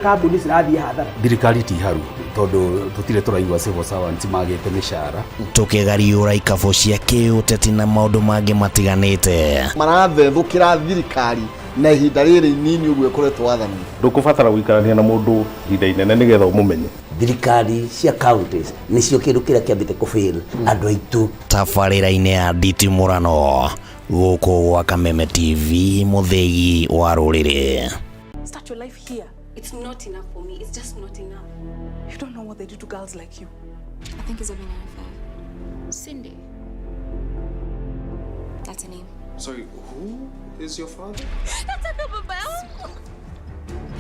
Kambuni cirathiĩ hathara. Thirikari ti haru tondũ tũtirĩ tũraigua civil servants magĩte mĩcara. Tũkĩgariũra ikabũ cia kĩũteti na maũndũ mangĩ matiganĩte. Marathethũkĩra thirikari na ihinda rĩrĩ inini ũguo ĩkoretwo wathani. Ndũkũbatara gũikarania na mũndũ ihinda inene nĩgetha ũmũmenye. Thirikari cia counties nĩcio kĩndũ kĩrĩa kĩambĩte kũfail andũ aitũ. Tabarĩra-inĩ ya nditimũrano gũkũ gwa Kameme TV mũthĩgi wa rũrĩrĩ. Start your life here. It's not enough for me. It's just not enough. You don't know what they do to girls like you. I think he's having an affair. Cindy. That's her name. Sorry, who is your father?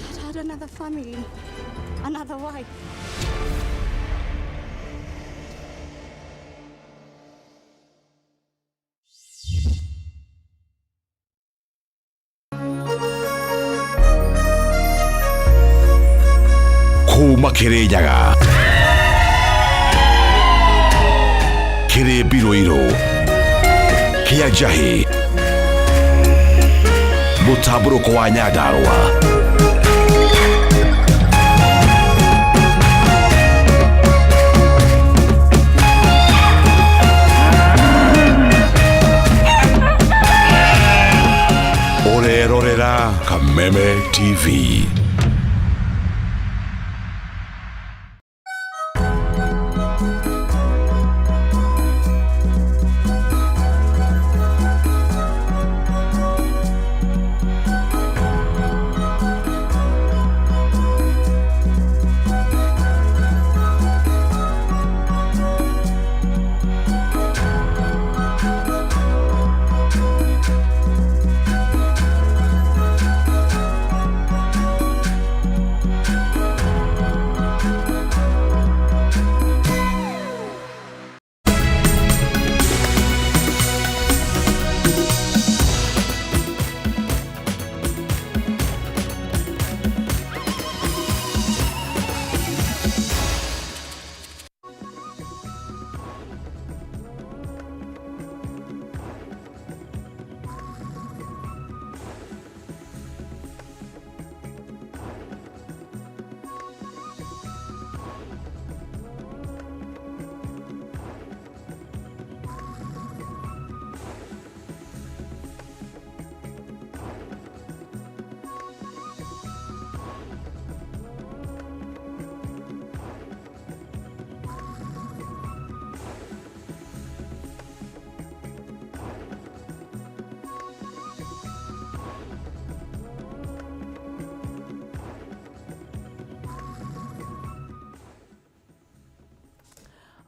I'd had another family, another wife. Kuma Kirinyaga kĩrĩ mbirũirũ kĩa njahĩ mũtambũrũko wa Nyandarũa. Ũrerorera Kameme TV.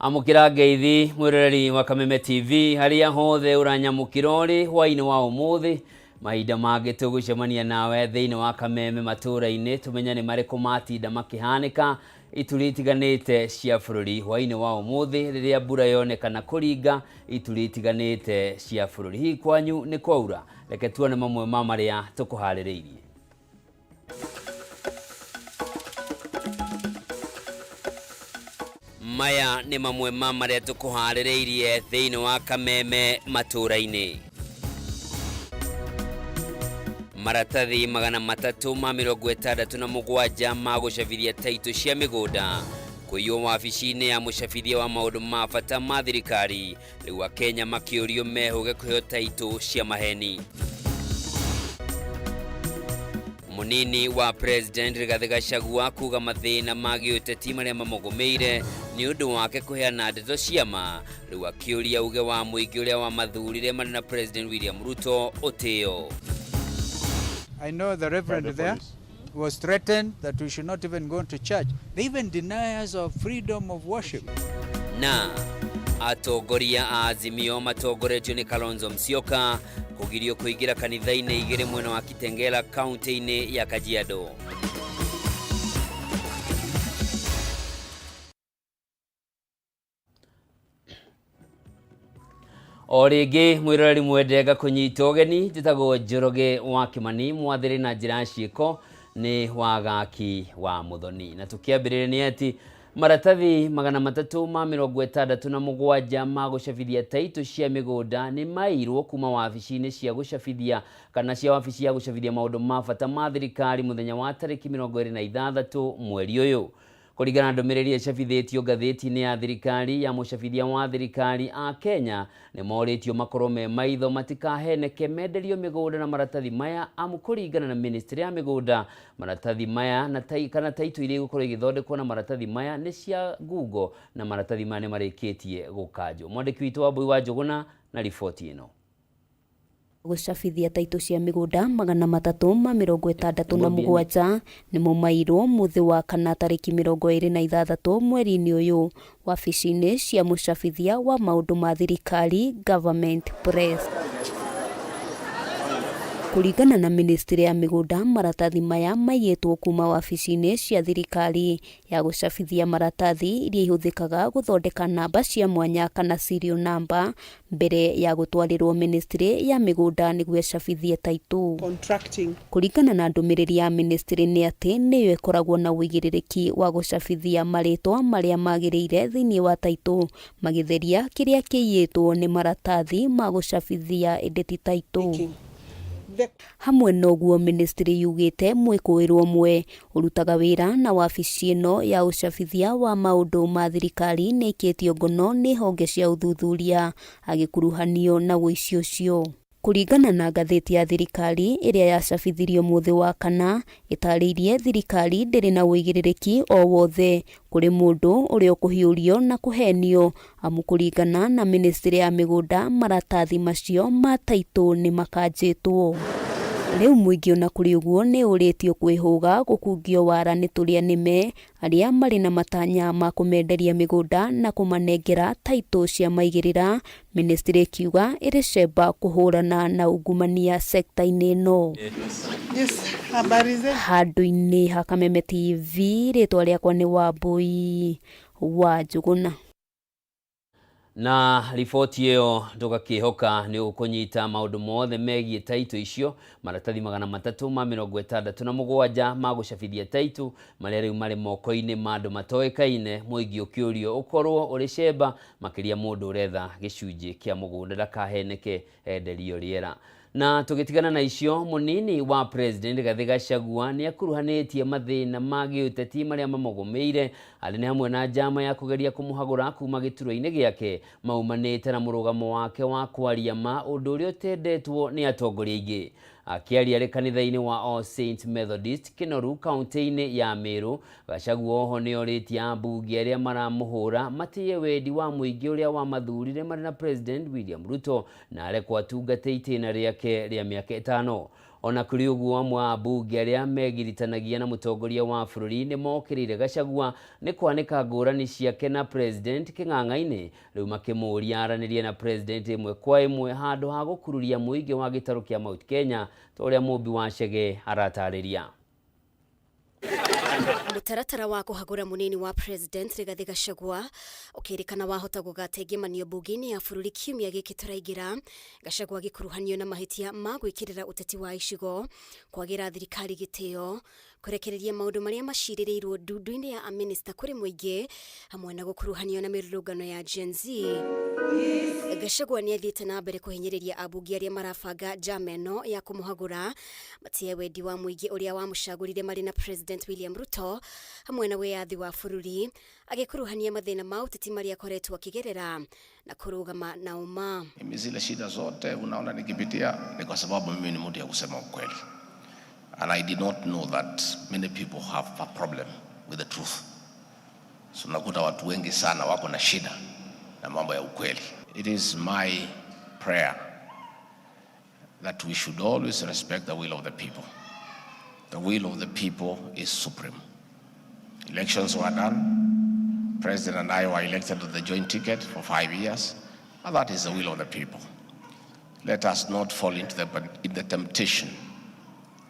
Amũkĩra ngeithi mwĩroreri wa Kameme TV harĩa hothe ũranyamũkĩra ũrĩ hwainĩ wa ũmũthĩ. Mahinda mangĩ tũgũcemania nawe thĩinĩ wa Kameme matũũra-inĩ tũmenye nĩ marĩkũ matinda makĩhanĩka ituri itiganĩte cia bũrũri hwainĩ wa ũmũthĩ rĩrĩa mbura yonekana kũringa ituri itiganĩte cia bũrũri. Hihi kwanyu nĩ kwaura? Reke tuone mamwe ma marĩa tũkũharĩrĩirie. Maya nĩ mamwe ma marĩa tũkũharĩrĩirie thĩinĩ wa Kameme matũũra-inĩ. Maratathi 367 ma gũcabithia taitũ cia mĩgũnda kũiywo wabici-inĩ ya mũcabithia wa maũndũ ma bata ma thirikari. Rĩu Akenya makĩũrio mehũge kũheo taitũ cia maheni. Munini wa President Rigathi Gachagua kuga mathĩna ma gĩũteti marĩa mamũgũmĩire nĩ ũndũ wake kũheana ndeto cia ma. Rĩu akĩũria uge wa mũingĩ ũrĩa wamathurire marĩ na President William Ruto ũtĩo. I know the reverend there was threatened that we should not even go to church. They even deny us our freedom of worship. Na atongoria a Azimio matongoretio nĩ Kalonzo Musyoka kũgirio kũingĩra kanitha-inĩ igĩrĩ mwena wa Kitengela kaunti-inĩ ya Kajiado. O rĩngĩ mwĩroreri mwende ngakũnyita ũgeni, njĩtagwo Njoroge wa Kĩmani, mwathĩrĩ na njĩra ya ciĩko nĩ Wagaki wa Mũthoni. Na tũkĩambĩrĩria nĩ atĩ Maratathi 367 ma gũcabithia taitũ cia mĩgũnda nĩ mairwo kuma wabici-inĩ cia gũcabithia kana cia wabici ya gũcabithia maũndũ ma bata ma thirikari mũthenya wa tarĩki 26 mweri ũyũ. Kũringana na ndũmĩrĩri ĩcabithĩtio ngathĩti-inĩ ya thirikari ya mũcabithia wa thirikari a Kenya nĩ morĩtio makorwo me maitho matikaheneke menderio mĩgũnda na maratathi maya amu kũringana na ministry ya mĩgũnda maratathi maya na kana taitũ iria igũkorwo igĩthondekwo na maratathi maya nĩ cia ngungo na maratathi maya nĩ marĩkĩtie gũkanjwo. Mwandĩki witũ Wambui wa Njũgũna na riboti ĩno. Gũcabithia taitũ cia mĩgũnda 367 nĩmo mairwo mũthĩ wa kana tarĩki 26 mweri-inĩ ũyũ wabici-inĩ cia mũcabithia wa maũndũ ma thirikari Government Press. Kũringana na ministry ya mĩgũnda maratathi maya maiyĩtwo kuma wabici-inĩ cia thirikari ya gũcabithia maratathi iria ihũthĩkaga gũthondeka namba cia mwanya kana serial number mbere ya gũtwarĩrwo ministry ya mĩgũnda nĩguo ĩcabithie taitũ. Kũringana na ndũmĩrĩri ya ministry nĩ atĩ nĩyo ĩkoragwo na ũigĩrĩrĩki wa gũcabithia marĩtwa marĩa magĩrĩire thĩinĩ wa taitũ magĩtheria kĩrĩa kĩiyĩtwo nĩ maratathi ma gũcabithia ĩndĩ ti taitũ. Hamwe noguo ministry yugite mwĩkũĩrwo ũmwe ũrutaga wĩra na wabici ĩno ya ũcabithia wa maũndũ ma thirikari nĩ ĩkĩtio ngono nĩ honge cia ũthuthuria agĩkuruhanio na ũici ũcio. Kũringana na ngathĩti ya thirikari ĩrĩa yacabithirio mũthĩ wa kana ĩtarĩirie thirikari ndĩrĩ na ũigĩrĩrĩki o wothe kũrĩ mũndũ ũrĩa ũkũhiũrio na kũhenio amu kũringana na ministry ya mĩgũnda maratathi macio ma taitũ nĩ makanjĩtwo. Rĩu mũingĩ ona kũrĩ ũguo nĩ ũrĩtio kwĩhũga gũkungio wara nĩ tũrĩa nĩme arĩa marĩ na matanya ma kũmenderia mĩgũnda na kũmanengera taitũ cia maigĩrĩra, ministry ĩkiuga ĩrĩ cemba kũhũrana na ungumania sekta-inĩ ĩno. Handũ-inĩ ha Kameme TV rĩtwa rĩakwa nĩ Wambui wa Njũgũna. Na riboti ĩyo ndũgakĩhoka nĩ ũkũnyita maũndũ mothe megiĩ taitũ icio maratathi 367 ma gũcabithia taitũ marĩa rĩu marĩ moko-inĩ ma andũ matoĩkaine mũingĩ ũkĩũrio ũkorwo ũrĩ cemba makĩria mũndũ ũretha gĩcunjĩ kĩa mũgũnda ndakaheneke enderio rĩera. Na tũgĩtigana na icio mũnini wa President Rigathĩ Gachagua nĩ akuruhanĩtie mathĩna ma gĩũteti marĩa mamũgũmĩire arĩ nĩ hamwe na njama ya kũgeria kũmũhagũra kuma gĩturwa-inĩ gĩake maumanĩte na mũrũgamo wake wa kwaria ma ũndũ ũrĩa ũtendetwo nĩ atongoria aingĩ. Akĩaria arĩ kanitha-inĩ wa All Saints Methodist Kinoru kaunti-inĩ ya Meru, Gachagua oho nĩ orĩtie ambunge arĩa maramũhũra matĩye wendi wa mũingĩ ũrĩa wamathurire marĩ na President William Ruto na arekwo atungate itĩna rĩake rĩa mĩaka 5. Ona kũrĩ ũguo amwe a ambunge arĩa megiritanagia na mũtongoria wa bũrũri nĩ mokĩrĩire Gachagua nĩ kwanĩka ngũrani ciake na President kĩng'ang'a-inĩ rĩu makĩmũũria aranĩrie na President ĩmwe kwa ĩmwe handũ ha gũkururia mũingĩ wa gĩtarũ kĩa Mount Kenya ta ũrĩa Mũmbi wa Chege aratarĩria. Mũtaratara wa kũhagũra mũnini wa President Rigathĩ Gachagua ũkĩrĩkana wahota gũgatengemanio mbunge-inĩ ya bũrũri kiumia gĩkĩ tũraingĩra. Gachagua agĩkuruhanio na mahĩtia ma gwĩkĩrĩra ũteti wa icigo, kwagĩra thirikari gĩtĩo, kũrekereria maũndũ marĩa macirĩrĩirwo ndundu-inĩ ya amĩnĩsta kũrĩ mũingĩ, hamwe na gũkuruhanio na mĩrũrũngano ya Gen Z. Gachagua nĩ athiĩte na mbere kũhinyĩrĩria ambunge arĩa marabanga njama ĩno ya kũmũhagũra matie wendi wa mũingĩ ũrĩa wamũcagũrire marĩ na President William Ruto hamwe na wĩyathi wa bũrũri, agĩkuruhania mathĩna ma ũteti marĩa akoretwo akĩgerera na kũrũgama na ũma. Mimi zile shida zote unaona nikipitia ni kwa sababu mimi ni mtu ya kusema ukweli. And I did not know that many people have a problem with the truth. So nakuta watu wengi sana wako na shida na mambo ya ukweli. It is my prayer that we should always respect the will of the people. The will of the people is supreme. Elections were done. President and I were elected to the joint ticket for 5 years, and that is the will of the people. Let us not fall into the temptation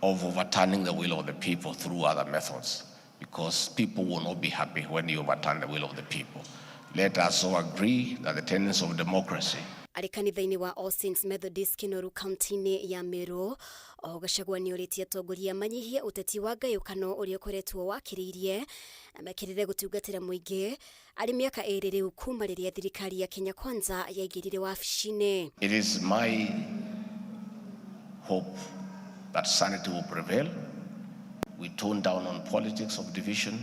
of overturning the will of the people through other methods, because people will not be happy when you overturn the will of the people. Let us all agree that the tenets of democracy. Arĩ kanitha-inĩ wa All Saints Methodist Kinoru kaunti-inĩ ya Meru, oho Gachagua nĩorĩtie atongoria manyihie ũteti wa ngayũkano ũrĩa ũkoretwo wakĩrĩirie na mekĩrĩre gũtungatĩra mũingĩ arĩ mĩaka ĩrĩ rĩu kuma rĩrĩa thirikari ya Kenya Kwanza yaingĩrire wabici-inĩ. It is my hope that sanity will prevail. We tone down on politics of division,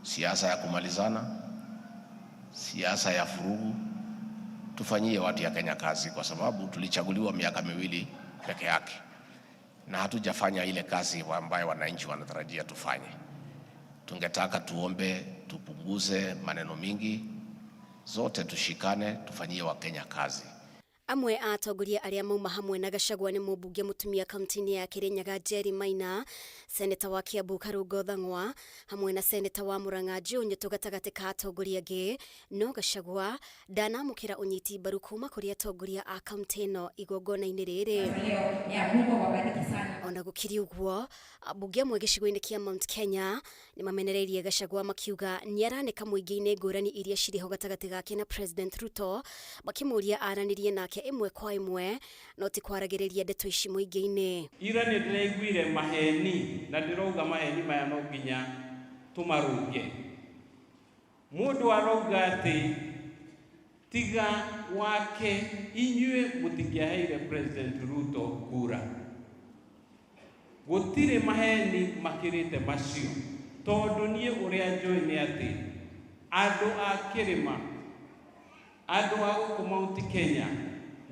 siasa ya kumalizana, siasa ya vurugu. Tufanyie watu ya Kenya kazi, kwa sababu tulichaguliwa miaka 2 peke yake na hatujafanya ile kazi ambayo wananchi wanatarajia tufanye. Tungetaka tuombe tupunguze maneno mingi, zote tushikane, tufanyie Wakenya kazi. Amwe a atongoria arĩa mauma hamwe na Gachagua nĩ mũmbunge mũtumia kaunti-inĩ ya Kirinyaga Jerry Maina, seneta wa Kiambu Karungo Thang'wa, hamwe na seneta wa Murang'a Joe Nyutu gatagatĩ ka atongoria angĩ. No Gachagua ndanamũkĩra ũnyiti mbaru kuma kũrĩ atongoria a kaunti ĩno igongona-inĩ rĩrĩ. Ona gũkĩrĩ ũguo, ambunge amwe gĩcigo-inĩ kĩa Mount Kenya nĩ mamenereirie Gachagua makiuga nĩaranĩka mũingĩ-inĩ ngũrani iria cirĩ ho gatagatĩ gake na President Ruto, makĩmũria aranĩrie nake ĩmwe kwa ĩmwe no ti kwaragĩrĩria ndeto ici mũingĩ-inĩ. Ira nĩ ndĩraiguire maheni na ndĩrauga maheni maya no nginya tũmarũnge. Mũndũ arauga atĩ tiga wake inyuĩ mũtingĩaheire President Ruto kura. Gũtirĩ maheni makĩrĩte macio, tondũ niĩ ũrĩa njũĩ nĩ atĩ andũ a kĩrĩma, andũ a gũkũ Mount Kenya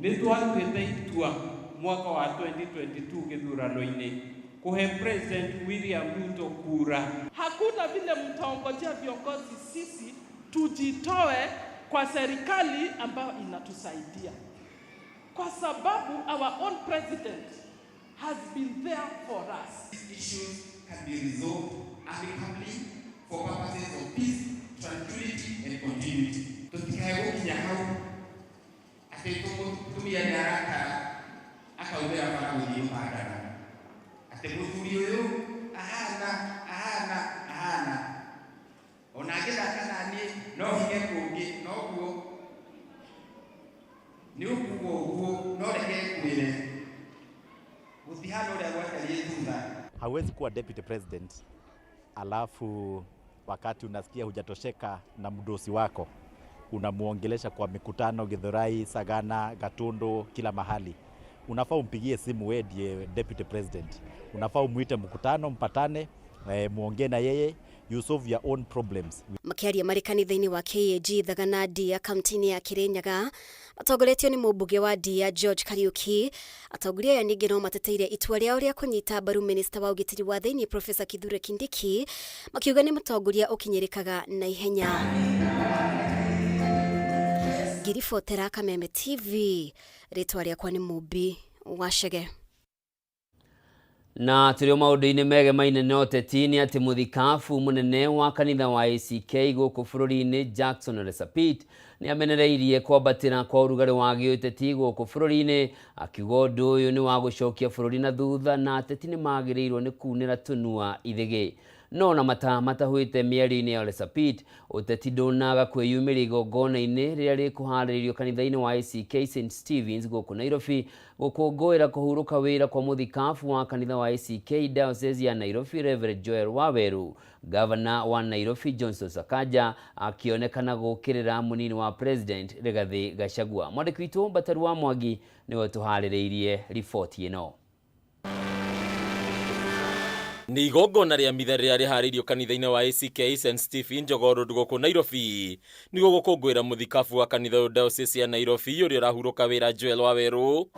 nĩ twatuĩte itua mwaka wa 2022 gĩthurano-inĩ kũhe President William Ruto kura. Hakuna vile mtaongojea viongozi sisi tujitoe kwa serikali ambayo inatusaidia, kwa sababu our own president has been there for us. These issues can be resolved amicably for purposes of peace, tranquility and continuity. Tutikae gũkinya hau atĩ mũtumia nĩ arakara akaumĩra bara gũthiĩ kũhandana atĩ mũthuri ũyũ ahana ahana ahana ona angĩthaka naniĩ no hinge kũngĩ noguo nĩ ũkuga ũguo no reke ngwĩre gũtihana ũrĩa gwatariĩ thutha. Hawezi kuwa deputy president alafu wakati unasikia hujatosheka na mdosi wako unamuongelesha kwa mikutano Githurai, Sagana, Gatundu, kila mahali. Unafaa umpigie simu wewe ndiye deputy president. Unafaa umuite mkutano, mpatane, muongee na yeye, you solve your own problems. Makĩaria marĩ kanitha-inĩ wa KAG Thagana Ndia kaunti-inĩ ya Kirinyaga matongoretio nĩ mũmbunge wa Ndia George Kariuki. Atongoria aya ningĩ no mateteire itua rĩao rĩa kũnyita mbaru minista wa ũgitĩri wa thĩinĩ Professor Kithure Kindiki, makiuga nĩ mũtongoria ũkinyĩrĩkaga na ihenya. Ngĩribotera Kameme TV, rĩtwa rĩakwa nĩ Mũmbi wa Chege. Na tũrĩ o maũndũ-inĩ megemaine na ũteti nĩ atĩ mũthikabu mũnene wa kanitha wa ACK gũkũ bũrũri-inĩ Jackson Ole Sapit nĩ amenereirie kwambatĩra kwa ũrugarĩ wa gĩũteti gũkũ bũrũri-inĩ, akiuga ũndũ ũyũ nĩ wa gũcokia bũrũri na thutha na ateti nĩ magĩrĩirwo nĩ kunĩra tũnua ithĩgĩ. No na mata matahwĩte mĩario-inĩ ya Ole Sapit, ũteti ndũnaga kwĩyumĩria igongona-inĩ rĩrĩa rĩkũharĩrĩrio kanitha-inĩ wa ACK St Stevens gũkũ Nairobi gũkũngũĩra kũhurũka wĩra kwa mũthikabu wa kanitha wa ACK Diocese ya Nairobi Reverend Joel Waweru. Gavana wa Nairobi Johnson Sakaja akĩonekana gũkĩrĩra mũnini wa President Rigathi Gachagua. Mwandĩki witũ Mbataru wa Mwangi nĩwe tũharĩrĩirie riboti ĩno. Nĩ igongona rĩa mitha rĩrĩa rĩharĩirio kanitha-inĩ wa ACK St Stephen Jogoo Road gũkũ Nairobi nĩguo gũkũngũĩra mũthikabu wa kanitha ũyũ Diocese ya Nairobi ũrĩa ũrahurũka wĩra Joel Waweru.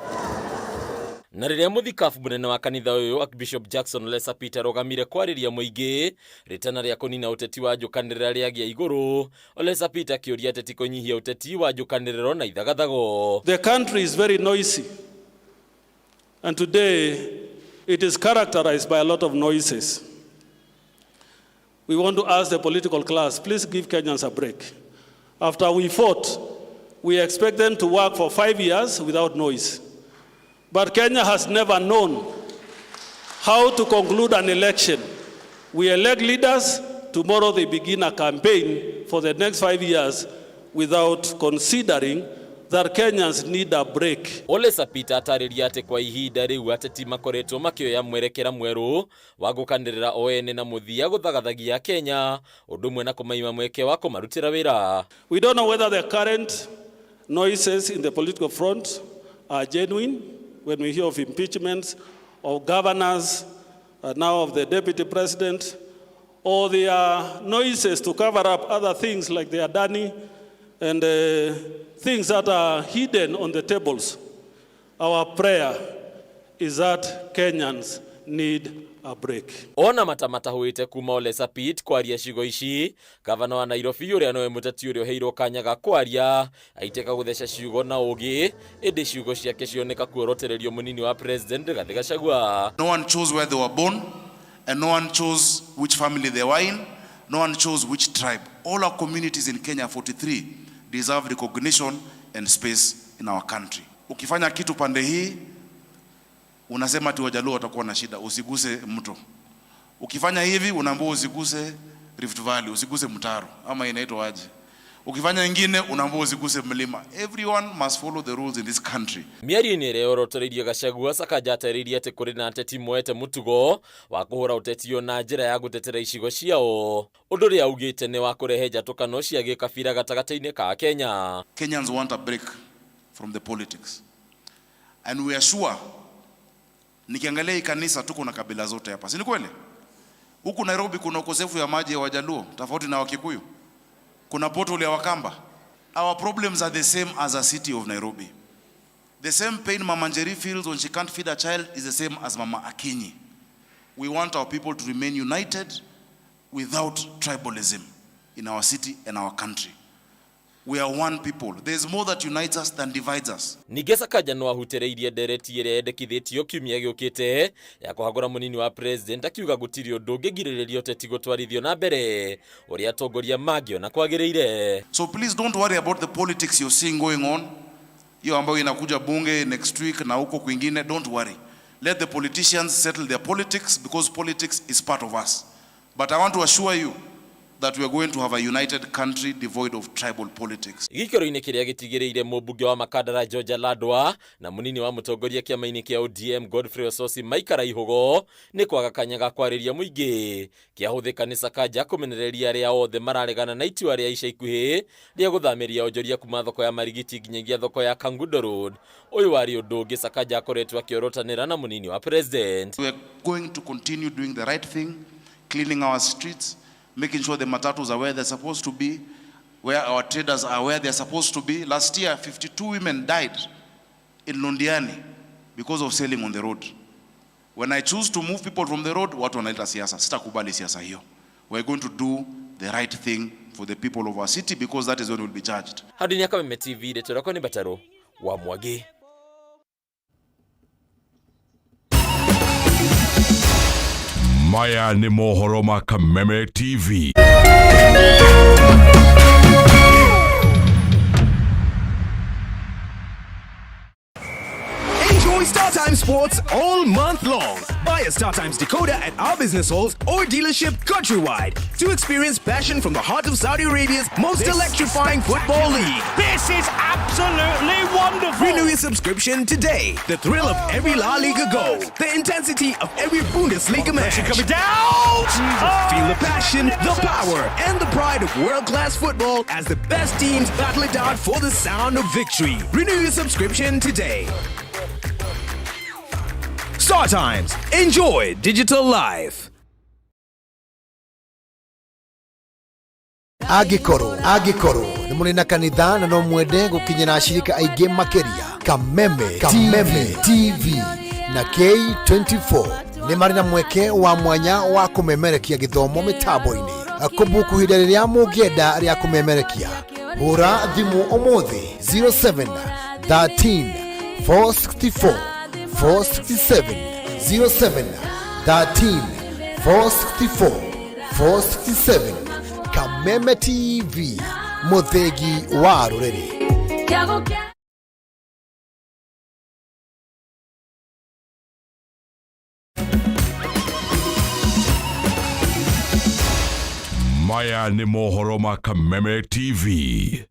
Na rĩrĩa mũthikabu mũnene wa kanitha ũyũ Archbishop Jackson Ole Sapit arũgamire kwarĩria mũingĩ rĩtana rĩa kũnina ũteti wa njũkanĩrĩra rĩagĩa igũrũ, Ole Sapit akĩũria ateti kũnyihia ũteti wa njũkanĩrĩro na ithagathago. The country is very noisy, and today it is characterized by a lot of noises. We want to ask the political class, please give Kenyans a break. After we fought, we expect them to work for 5 years without noise. But Kenya has never known how to conclude an election. We elect leaders, tomorrow they begin a campaign for the next 5 years without considering that Kenyans need a break. Ole Sapit atarĩria atĩ kwa ihinda rĩu ateti makoretwo makĩoya mwerekera mwerũ wa gũkanĩrĩra o ene na mũthia gũthagathagia Kenya ũndũ ũmwe na kũmaima mweke wa kũmarutĩra wĩra. We don't know whether the current noises in the political front are genuine when we hear of impeachments of governors, now of the deputy president, or they are noises to cover up other things like the Adani and things that are hidden on the tables. Our prayer is that Kenyans need a break. Ona mata matahũĩte kuma Ole Sapit kwaria ciugo ici, gavana wa Nairobi ũrĩa nowe mũteti ũrĩa ũheirwo kanya ga kwaria aitĩka gũtheca ciugo na ũgĩ, ĩndĩ ciugo ciake cioneka kuorotererio mũnini wa president Rigathĩ Gachagua. No one chose where they were born, and no one chose which family they were in, no one chose which tribe. All our communities in Kenya, 43, deserve recognition and space in our country. Ukifanya kitu pande hii, unasema ati Wajaluo watakuwa na shida, usiguse mto. Ukifanya hivi, unaambiwa usiguse Rift Valley, usiguse mtaro, ama inaitwa aje? Ukifanya ingine, unaambiwa usiguse mlima. Everyone must follow the rules in this country. Mĩario-inĩ ĩrĩa yorotoreirie Gachagua, Sakaja atarĩirie atĩ kũrĩ na ateti moete mũtugo wa kũhũra ũteti na njĩra ya gũtetera icigo ciao, ũndũ ũrĩa augĩte nĩ wa kũrehe njatũkano cia gĩkabira gatagatĩ-inĩ ka Kenya. Kenyans want a break from the politics. And we are sure, nikiangalia hii kanisa tuko na kabila zote hapa, si ni kweli? Huku Nairobi kuna ukosefu ya maji ya Wajaluo tofauti na Wakikuyu. Kuna pothole ya Wakamba. Our problems are the same as a city of Nairobi. The same pain Mama Njeri feels when she can't feed a child is the same as Mama Akinyi. We want our people to remain united without tribalism in our city and our country. We are one people. There is more that unites us than divides us. Ningĩ Sakaja no ahutereirie ndereti ĩrĩa yendekithĩtio kiumia gĩũkĩte ya kũhagũra mũnini wa president, akiuga gũtirĩ ũndũ ũngĩgirĩrĩria ũteti gũtwarithio na mbere ũrĩa atongoria mangĩona kwagĩrĩire. So please don't worry about the politics you're seeing going on. Hiyo ambayo inakuja bunge next week na huko kwingine, don't worry. Let the politicians settle their politics because politics is part of us. But I want to assure you that we are going to have a united country devoid of tribal politics. Gĩikaro-inĩ kĩrĩa gĩtigĩrĩire mũmbunge wa Makandara George Aladwa na mũnini wa mũtongoria kĩama-inĩ kĩa ODM Godfrey Osotsi maikara ihũgo nĩ kwaga kanya ga kwarĩria mũingĩ, kĩahũthĩka nĩ Sakaja kũmenereria arĩa othe mararegana na itua rĩa ica ikuhĩ rĩa gũthamĩria onjoria kuma thoko ya Marigiti nginyagia thoko ya Kangundo Road. Ũyũ warĩ ũndũ ũngĩ Sakaja akoretwo akĩorotanĩra na mũnini wa president. We are going to continue doing the right thing, cleaning our streets, making sure the matatus are where they're supposed to be, where our traders are where they're supposed to be. Last year, 52 women died in Londiani because of selling on the road. When I choose to move people from the road, watu wanaleta siasa. Sitakubali siasa hiyo. We're going to do the right thing for the people of our city because that is when we'll be judged. Handũ-inĩ ya Kameme TV, rĩtwa rĩakwa nĩ Mbataro wa Mwangi. Maya nĩ mohoro ma Kameme TV. Enjoy StarTimes Sports all month long. Buy a StarTimes decoder at our business halls or dealership countrywide to experience passion from the heart of Saudi Arabia's most This electrifying football league. This is absolutely wonderful. Renew your subscription today. The thrill of every La Liga goal, the intensity of every Bundesliga match. Pressure coming down. Feel the passion, the power, and the pride of world-class football as the best teams battle it out for the sound of victory. Renew your subscription today. Star Times. Enjoy digital life. Angĩkorwo nĩ mũrĩ na kanitha na no mwende gũkinyĩra ashirika aingĩ makĩria, Kameme TV na K24 nĩ marĩ na mweke wa mwanya wa kũmemerekia gĩthomo mĩtambo-inĩ. Kũbuku ihinda rĩrĩa mũngĩenda rĩa kũmemerekia, hũra thimũ ũmũthĩ 07 13 464 467, 07 13 464 467. Kameme TV, mũthĩgi wa rũrĩrĩ. Maya nĩ mohoro ma Kameme TV.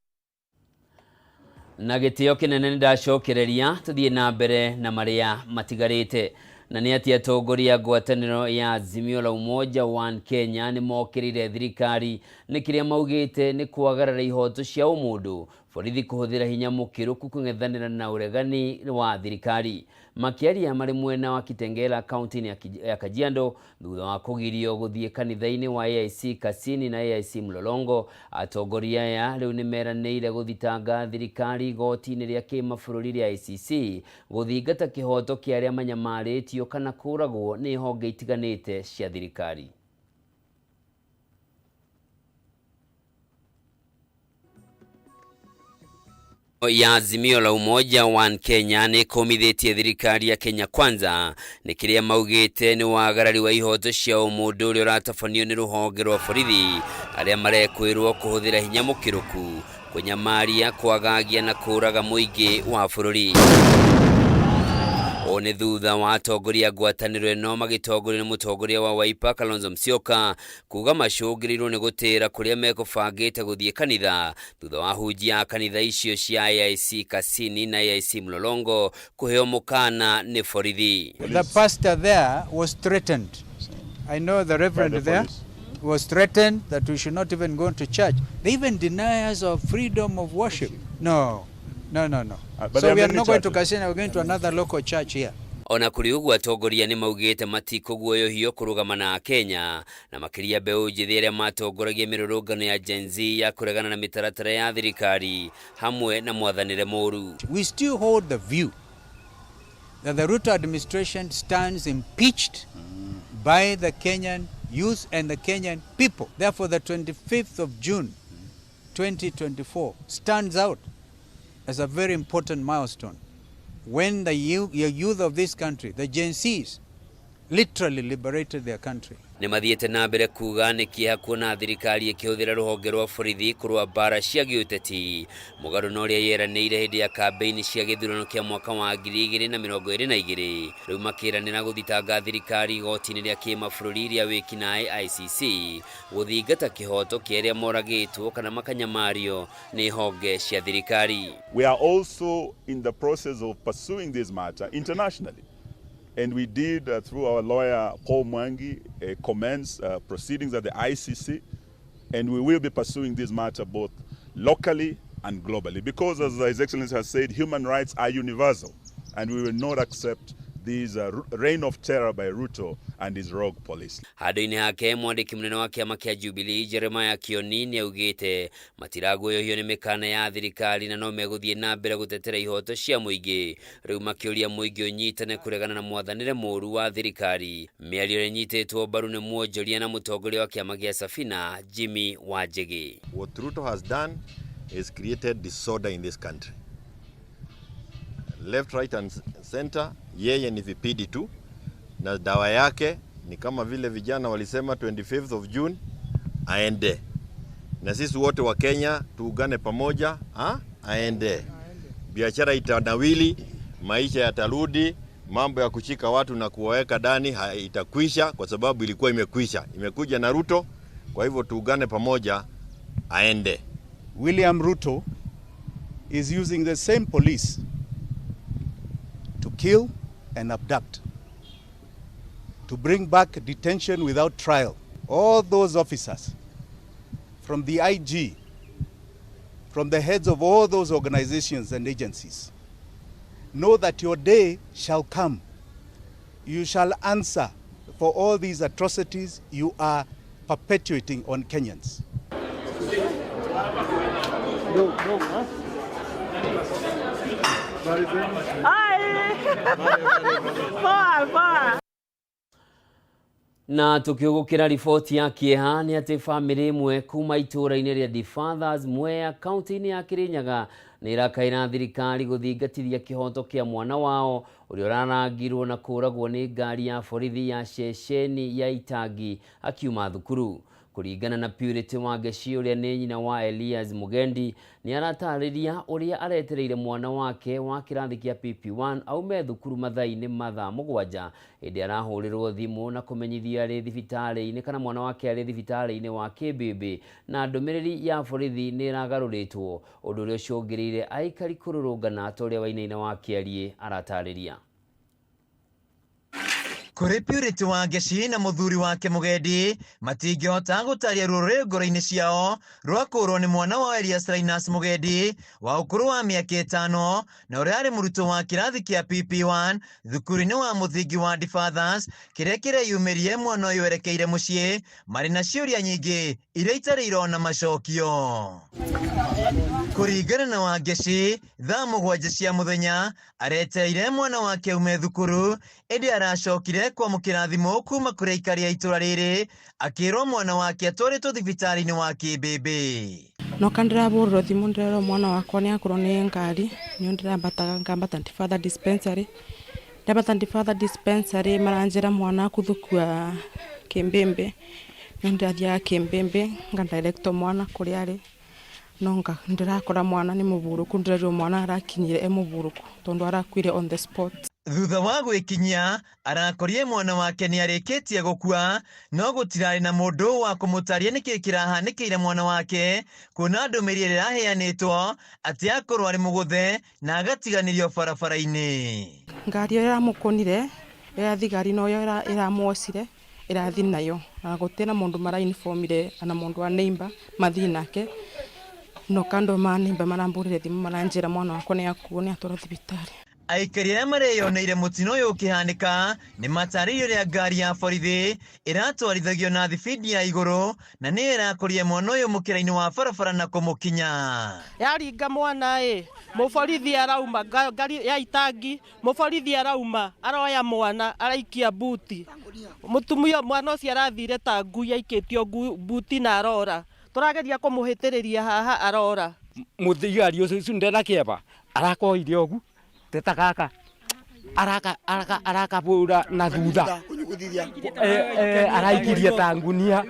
Na gĩtĩo kĩnene nĩ ndacokereria tũthiĩ na mbere na marĩa matigarĩte. Na nĩ atĩ atongoria a ngwatanĩro ya Azimio la Umoja One Kenya nĩ mokĩrĩire thirikari nĩ kĩrĩa maugĩte nĩ kwagarara ihoto cia ũmũndũ borithi kũhũthĩra hinya mũkĩrũku kũng'ethanĩra na ũregani wa thirikari. Makĩaria marĩ mwena wa Kitengela kaunti-inĩ ya Kajiado thutha wa kũgirio gũthiĩ kanitha-inĩ wa AIC Kasini na AIC Mlolongo, atongoria aya rĩu nĩ meranĩire gũthitanga thirikari igoti-inĩ rĩa kĩmabũrũri rĩa ICC gũthingata kĩhoto kĩa arĩa manyamarĩtio kana kũragwo nĩ honge itiganĩte cia thirikari. Ya Azimio la Umoja One Kenya nĩ ĩkũmithĩtie thirikari ya Kenya Kwanza nĩ kĩrĩa maugĩte nĩ wagarari wa ihoto cia ũmũndũ ũrĩa ũratabanio nĩ rũhonge rwa borithi arĩa marekwĩrwo kũhũthĩra hinya mũkĩrũku kũnyamaria, kwagagia na kũraga mũingĩ wa bũrũri. Ũũ nĩ thutha wa atongoria a ngwatanĩro ĩno magĩtongorio nĩ mũtongoria wa Wiper Kalonzo Musyoka kuga macũngĩrĩirwo nĩ gũtĩra kũrĩa mekũbangĩte gũthiĩ kanitha thutha wa hunjia a kanitha icio cia AIC Kasini na AIC Mlolongo kũheo mũkana nĩ borithi. The pastor there was threatened. I know the reverend the there police. was threatened that we should not even go into church. They even deny us of freedom of worship. No, no, no, no. But So there are we are many not going to churches. Kasina, we're going to another local church here. Ona kũrĩ ũguo atongoria nĩ maugĩte matikũguoyohio kũrũgama na Akenya na makĩria mbeũ njĩthĩ arĩa matongoragia mĩrũrũngano ya Gen Z ya kũregana na mĩtaratara ya thirikari hamwe na mwathanĩre mũru. We still hold the view that the Ruto administration stands impeached by the Kenyan youth and the Kenyan people. Therefore, the 25th of June 2024 stands out as a very important milestone when the youth of this country, the Gen Zs, literally liberated their country. Nĩ mathiĩte na mbere kuga nĩ kĩeha kuona thirikari ĩkĩhũthĩra rũhonge rwa borithi kũrũa mbara cia gĩũteti mũgarũ na ũrĩa yeranĩire hĩndĩ ya kambĩini cia gĩthurano kĩa mwaka wa 2022. Rĩu makĩranĩra gũthitanga thirikari igoti-inĩ rĩa kĩmabũrũri rĩa wĩkinaĩ ICC gũthingata kĩhoto kĩa arĩa moragĩtwo kana makanyamario nĩ honge cia thirikari. We are also in the process of pursuing this matter internationally. And we did, through our lawyer Paul Mwangi, commence proceedings at the ICC. And we will be pursuing this matter both locally and globally. Because, as His Excellency has said, human rights are universal. And we will not accept this reign of terror by Ruto and his rogue police. Handũ-inĩ hake mwandĩki mũnene wa kĩama kĩa Jubilee Jeremiah Kioni nĩ augĩte matiraguoyohio nĩ mĩkana ya thirikari na no megũthiĩ na mbere gũtetera ihoto cia mũingĩ. Rĩu makĩũria mũingĩ ũnyitane kũregana na mwathanĩre mũru wa thirikari. Mĩario ĩrĩa ĩnyitĩtwo mbaru nĩ mwonjoria na mũtongoria wa kĩama gĩa Safina Jimmy Wanjigi. What Ruto has done is created disorder in this country. Left, right and center, yeye ni vipidi tu, na dawa yake ni kama vile vijana walisema 25th of June aende, na sisi wote wa Kenya tuungane pamoja ha? Aende, biashara itanawili, maisha yatarudi, mambo ya kushika watu na kuwaweka ndani itakwisha, kwa sababu ilikuwa imekwisha, imekuja na Ruto. Kwa hivyo tuungane pamoja, aende. William Ruto is using the same police to kill and abduct, to bring back detention without trial. All those officers, from the IG, from the heads of all those organizations and agencies, know that your day shall come. You shall answer for all these atrocities you are perpetuating on Kenyans. Na tukiugukira riboti ya kieha ni ati family imwe kuma itũra-inĩ rĩa The Fathers Mwea kaunti-inĩ ya Kirinyaga nĩ ĩrakaĩra thirikari gũthingatithia kĩhoto kĩa mwana wao ũrĩa ũrarangirwo na kũragwo nĩ ngari ya borithi ya ceceni ya Itangi akiuma thukuru. Kũringana na Purity Wangeci ũrĩa nĩ nyina wa Elias Mugendi, nĩ aratarĩria ũrĩa aretereire mwana wake wa kĩrathi kĩa PP1 aume thukuru mathaa-inĩ ma thaa 7 hĩndĩ arahũrĩrwo thimũ na kũmenyithio arĩ thibitarĩ-inĩ kana mwana wake arĩ thibitarĩ-inĩ wa Kĩmbĩmbĩ na ndũmĩrĩri ya borithi nĩ ĩragarũrĩtwo, ũndũ ũrĩa ũcũngĩrĩire aikari kũrũrũngana ta ũrĩa Wainaina wa Kĩariĩ aratarĩria. Kũrĩ Purity Wangeci na mũthuri wake Mũgendi matingĩhota gũtaria ruo rũrĩ ngoro-inĩ ciao rwa kũũrwo nĩ mwana wao Elias Linus Mũgendi wa ũkũrũ wa mĩaka 5 na ũrĩa arĩ mũrutwo wa kĩrathi kĩa PP1 thukuru-inĩ wa mũthingi wa Fathers kĩrĩa kĩreyumĩrie mwana ũyũ erekeire mũciĩ marĩ na ciũria nyingĩ iria itarĩ irona macokio. Kũringana na Wangeci, thaa 7 cia mũthenya aretereire mwana wake aume thukuru ĩndĩ aracokire kwamũkĩra thimũ kuma kũrĩ aikari a itũra rĩrĩ akĩrwo mwana wake atwarĩtwo thibitarĩ-inĩ wa Kĩmbĩmbĩ. Noka ndĩrabũrĩrwo thimũ ndĩrerwo mwana wakwa nĩ akorwo nĩ ngari nĩo ndĩrambataga ngambata Father dispensary, ndambata Father dispensary maranjĩra mwana akuthukua Kĩmbĩmbĩ, nĩo ndĩrathiaga Kĩmbĩmbĩ ngadirectwo mwana kũrĩa arĩ no ndĩrakora mwana nĩ mũburũku, ndĩrerirwo mwana arakinyire e mũburũku tondũ arakuire on the spot. Thutha wa gwĩkinyia arakorire mwana wake nĩ arĩkĩtie gũkua no gũtirarĩ na mũndũ wa kũmũtaria nĩkĩ kĩrahanĩkĩire mwana wake kuona ndũmĩrĩri ĩrĩa ĩraheanĩtwo atĩ akorwo arĩ mũgũthe na agatiganĩrio barabara-inĩ. Ngari ĩyo ĩramũkũnire ya thigari noyo ĩramwocire ĩrathi nayo na gũtirĩ na mũndũ marainformire na mũndũ wa neighbor mathiĩ nake no kando ma neighbor marambũrĩre thimũ maranjĩra mwana wakwa nĩ akuo nĩ atwarwo thibitarĩ. Aikari arĩa mareyoneire mũtino ũyũ ũkĩhanĩka nĩ matarĩirio ũrĩa ngari ya borithi ĩratwarithagio na thibindi ya igũrũ na nĩyo ĩrakorire mwana ũyũ mũkĩra-inĩ wa barabara na kũmũkinya. Yaringa mwana ĩ mũborithi arauma ngari ya itangi mũborithi arauma aroya mwana araikia buti mũtumia mwana ũcio arathire ta ngui aikĩtio buti na arora tũrageria kũmũhĩtĩrĩria haha arora. Mũthigari ũcio ndena kĩeba arakoire ũguo teta kaka araka araka araka bura na thutha araikirie ta ngunia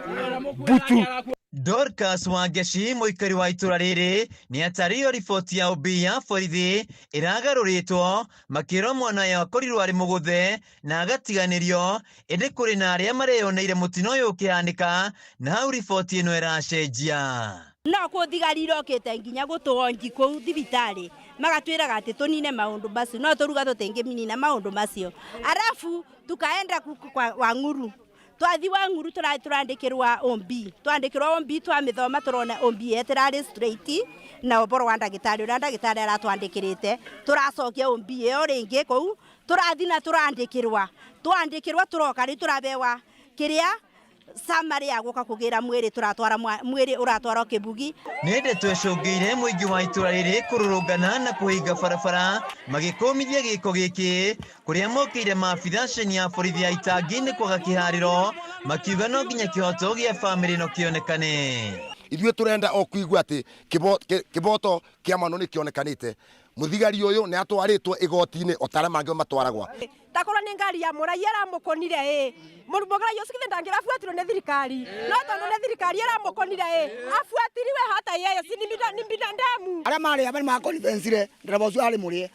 butu. Dorcas Wangeci mũikari wa itũra rĩrĩ nĩ atarĩirio riboti ya ũmbi ya borithi ĩragarũrĩtwo makĩrwo mwana ũyũ akorirwo arĩ mũgũthe na agatiganĩrio ĩndĩ kũrĩ na arĩa mareyoneire mũtino ũyũ ũkĩhanĩka na hau riboti ĩno ĩracenjia. No kũ thigari irokĩte nginya gũtũonji kũu thibitarĩ magatwĩraga atĩ tũnine maũndũ macio no tũruga tũtingĩminina maũndũ macio arafu tukaenda kwa Wang'uru twathi Wang'uru tũrandĩkĩrwa ombi twandĩkĩrwa ombi twamĩthoma tũrona ombi ĩtirarĩ straight na ũboro wa ndagĩtarĩ ũrĩa ndagĩtarĩ aratwandĩkĩrĩte tũracokia ombi ĩyo rĩngĩ kũu tũrathi na tũrandĩkĩrwa twandĩkĩrwa tũroka rĩu tũrabewa kĩrĩa summary ya gũka kũgĩra mwĩrĩ tũratwara mwĩrĩ ũratwarwo Kĩbugi. Nĩ ndeto ĩcũngĩire mũingĩ wa itũra rĩrĩ kũrũrũngana na kũhinga barabara magĩkũmithia gĩko gĩkĩ kũrĩa mokĩire maabitha ceni ya borithi ya itangi nĩ kwaga kĩharĩro makiuga no nginya kĩhoto gĩa bamĩrĩ no kĩonekane. Ithuĩ tũrenda o kũigua atĩ kĩboto kĩa mwana nĩ kĩonekanĩte. Mũthigari ũyũ nĩ atwarĩtwo igoti-inĩ o ta arĩa mangĩ matwaragwa. Takorwo nĩ ngari ya mũraiya ĩramũkũnire ĩ mũraiya ũcio githĩ ndangĩrabuatirwo nĩ thirikari no tondũ nĩ thirikari ĩramũkũnire ĩ abuatiriwe hata yeye si ni binadamu. Arĩa marĩ aba nĩ makonfensire ndereba ũcio arĩ mũrĩe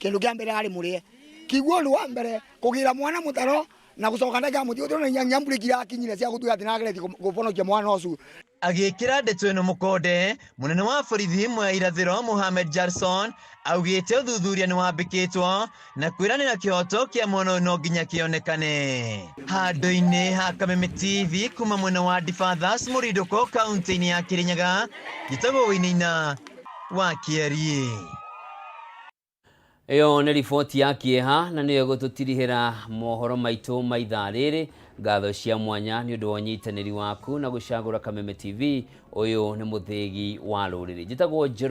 kĩndũ kĩa mbere arĩ mũrĩe kiguo ũndũ wa mbere kũgĩra mwana mũtaro na gũcoka ndagĩka mũtĩ ũtĩrona nyamburĩki irakinyire cia gũtuĩka atĩ nĩageretie kũbonokia mwana ũcio. Agĩkĩra ndeto ĩno mũkonde mũnene wa borithi ĩmwe ya irathĩro Mohamed Jarson augĩte ũthuthuria nĩ wambĩkĩtwo na kwĩranĩra kĩhoto kĩa mwana ũyũ no nginya kĩonekane. Handũ-inĩ ha Kameme TV kuma mwena wa Fathers Mũrindũko kaunti-inĩ ya Kĩrĩnyaga njĩtagwo Wainaina wa Kĩariĩ. Ĩyo nĩ riboti ya kĩeha na nĩyo ĩgũtũtirihĩra mohoro maitũ ma ithaa rĩrĩ. Ngatho cia mwanya nĩ ũndũ wa ũnyitanĩri waku na gũcagũra Kameme TV. Ũyũ nĩ mũthĩgi wa rũrĩrĩ. Njĩtagwo Njoroge.